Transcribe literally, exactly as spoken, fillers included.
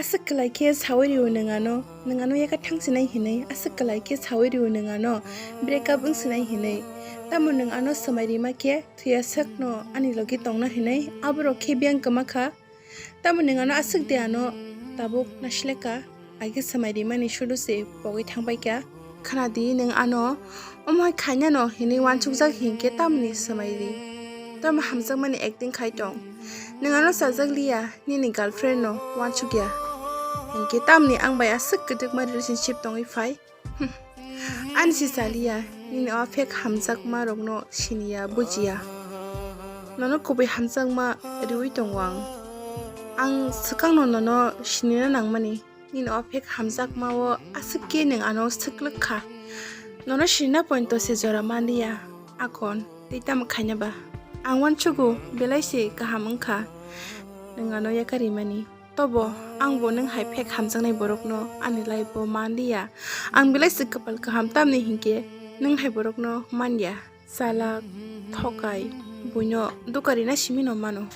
Aswk kwlai khe saui rio nwng ano, nwng ano yaka thang sinai hinwi, aswk kwlai khe saui rio nwng ano, break up wng sinai hinwi. Tamo nwng ano swmai rima khe thwiya swkno ani logi tongna hinwi, aborok khe biyang kwma kha. Tamo nwng ano aswk de ano tabuk nasileka, age swmai rimani sudu se pogwi thangbai kha. Khnadi nwng ano omo hai khainano hinwi wansukjak hinkhe tamni swmai ri? Tamo hamjakmani acting khai tong? Nwng ano chajak liya, nini girlfriend no wansukya. Hinkhe tamni ang bai aswk kwdwkma relationship tongwi phai? Hm. Ani si chaliya, nini o fake hamjakma rokno siniya, bujiya. Nono kubui hamjakma riwi tongo ang. Ang swkangno nono sinina nangmani. Nini o fake hamjakma o aswk khe nwng ano swklwk kha. Nono sinina pointo se jora manliya. Akon tei tamo khaina ba? Ang wansugo belai se kaham wngkha nwng ano yakarimani. Tobo ang bo nwng hai fake hamjaknai borokno ani life o manliya. Ang belai se kwpal kaham tamni hinkhe nwng hai borokno manya. Chalak, thokai, buino dukarina simino mano.